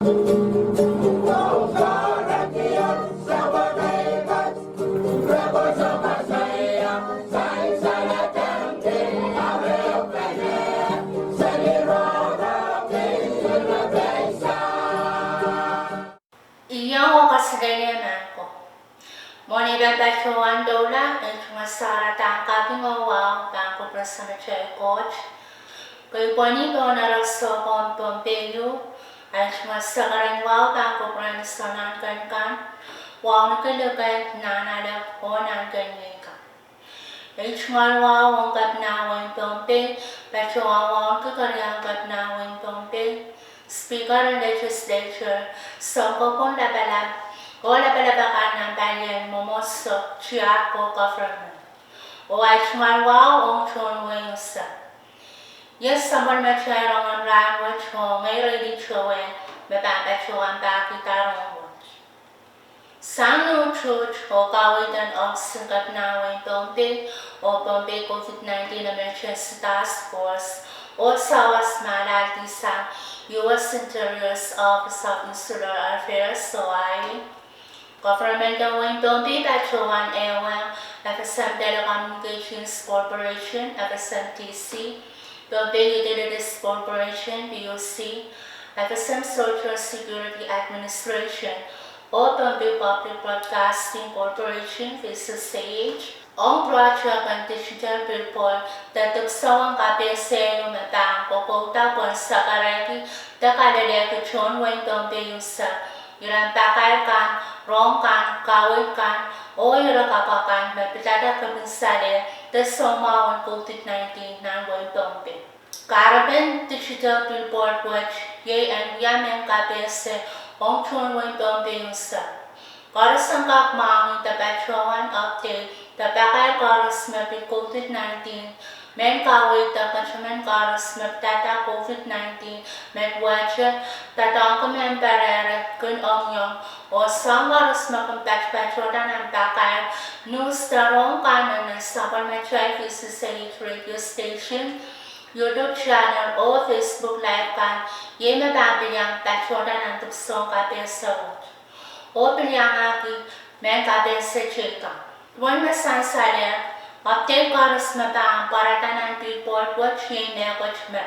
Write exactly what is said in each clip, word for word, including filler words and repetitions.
Io, oh kaselehlie mahn ko. Mwohn ei pahn patohwan doula, ei tungoal sarawi kaping oh wahu pahn kupwuren Samatail Koht. Kei pwoni pohn arail sohpwohn Pohnpei ieu, ei tungoal sarawi wahu pahn kupwuren Sounkomour kan, Wauneki Likel, Nahnalek oh Nahnkeniei kan. Ei tungoal wahu ong Kepina wehin Pohnpei, patohwan wauneki keriaun Kepina wehin Pohnpei, Speaker en Legislature, Sounkopwung Lapalap, oh lapalap akan nan palien mwomwohdiso, tiahk oh government. Oh ei tungoal wahu ong tohn wehi unsek. Iei soangen me kitail rong nan rahn wet oh ngehi Reidi Towehn me pahn patohwan pahkihda rahn wet. Sang ni utuht oh kaweid en ohpis en Kepina wehin Pohnpei oh Pohnpei COVID nineteen Emergency Task Force oh sawas me alahldi sang U S Interior's Office of Insular Affairs, oh ahi, government en wehin Pohnpei patohwan ehuong F S M Telecommunications Corporation, F S M T C, Pohnpei Utilities Corporation, P U C, F S M Social Security Administration, oh Pohnpei Public Broadcasting Corporation, P C C H, ong project en digital billboard de dipwisou en kapehse me pahn kokouda pwehn sakarehki de kalelehki tohn wehin Pohnpei unsek iren pakair kan, rohng kan, kaweid kan, oh ire kapw akan me pidada kepin salehr de soumwahu en COVID nineteen nan wehin Pohnpei. Kahrepen digital billboard wet iei en wia mehn kapehse ong tohn wehin Pohnpei unsek. Koaros en kak mwahngih de patohwan update de pakair koaros me pid COVID nineteen, mehn kaweid de ketimen koaros me pidada COVID nineteen, met wehte, doadoahngki mehn perehre, kin engieng, oh soahng koaros me kin patpatohda nan pakair, news de rohng kan nan sapwellimatail V C C H radio station, YouTube channel oh Facebook live kan, iei me pahn pil iang patohda nan dipwisoun kapehse wet. Oh pil iangahki mehn kapehse teikan. Duwen me sansalehr, update koaros me pahn pwarada nan billboard wet iei mehkot me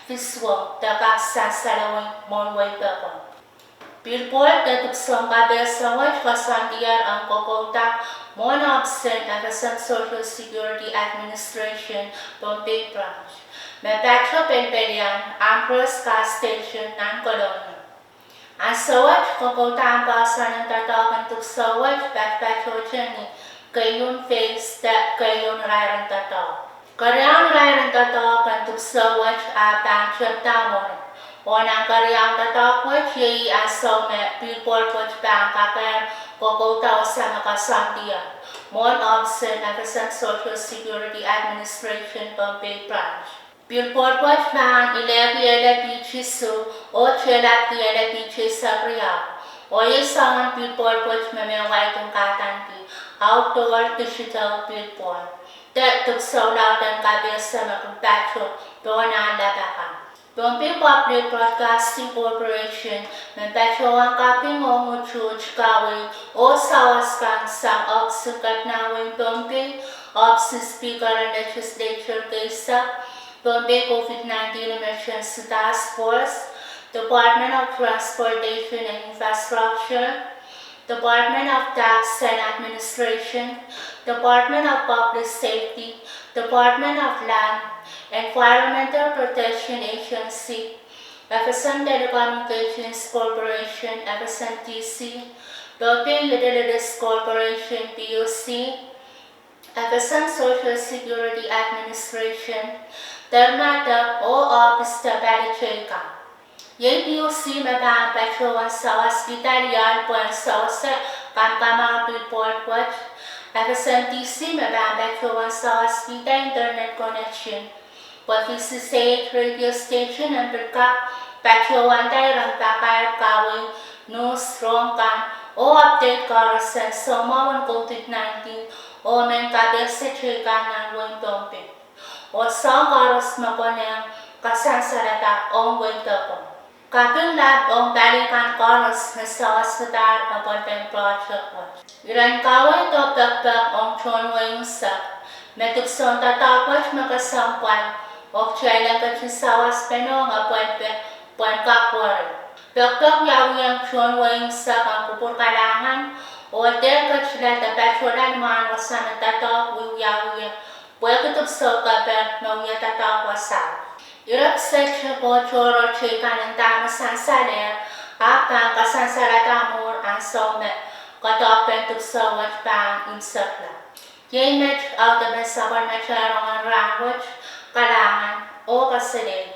visual de kak sansalehr mwohn wehi pokon. Billboard de dipwisoun kapehse wet koasoandier en kokouda mwohn ohpis en F S M Social Security Administration, Pohnpei Branch, me patoh pelipelian Ambrose Gas Station nan Kolonia. Ansou wet kokouda en poahsoan en doadoahk en dipwisou wet patpatohte ni keieun phase de keieun irair en doadoahk. Keriaun irair en doadoahk en dipwisou wet a pahn tepda mwuri. Oh nan keriaun doadoahk wet iei ansou me billboard wet pahn kakehr kokouda oh sang koasoandier mwohn ohpis en F S M Social Security Administration, Pohnpei Branch. Billboard wet pahn ilehki ele pihti isuh oh tehlapki ele pihti eisek riau. Oh iei soangen billboard wet me mehn wai kin kahdaneki outdoor digital billboard de dipwisou lauden kapehse me kin patoh pohn ahn lap akan. Pohnpei Public Broadcasting Corporation men patohwan kaping ong utuht, kaweid oh sawas kan sang ohpis en Kepina wehin Pohnpei, ohpis en Speaker en Legislature keisek, Pohnpei COVID nineteen Emergency Task Force, Department of Transportation and Infrastructure, Department of Tax and Administration, Department of Public Safety, Department of Land, Environmental Protection Agency, F S M Telecommunications Corporation, F S M T C, Pohnpei Utilities Corporation, P U C, F S M Social Security Administration, derma de oh ohpis de pali teikan. Iei P U C me pahn patohwan sawaskihda liol pwehn sewese kamkamahn billboard wet, F S M T C me pahn patohwan sawaskihda internet connection pwe V C C H radio station en pil kak patohwanda iren pakair, kaweid, news, rohng kan oh update koaros en soumwahu en COVID nineteen oh mehn kapehse teikan nan wehin Pohnpei oh soahng koaros me konehng kasansalada ong wehi pokon. Kaping lap ong pali kan koaros me sawaspadahr apwalipen project wet. Iren kaweid oh pekipek ong tohn wehi unsek me dipwisoun doadoahk wet me kesempwal, oh kitail en ketin sawaspene ong apwalipe pwehn kak weri. Pekipek wiawihong tohn wehi unsek en kupwur kalahngan, oh dehr ketila de patohla ni mwahn wasa me doadoahk wiwiawi ie, pwehki dipwisou keper me wie doadoahk wasao. Ire kiset oh tohrohr teikan en dahme sansalehr, ahpw pahn kasansalada mour ansou me doadoahkpen dipwisou wet pahn imwisekla. Iei met audepen sapwellimatail rongen rahnwet. Kalahngan oh kaselehlie.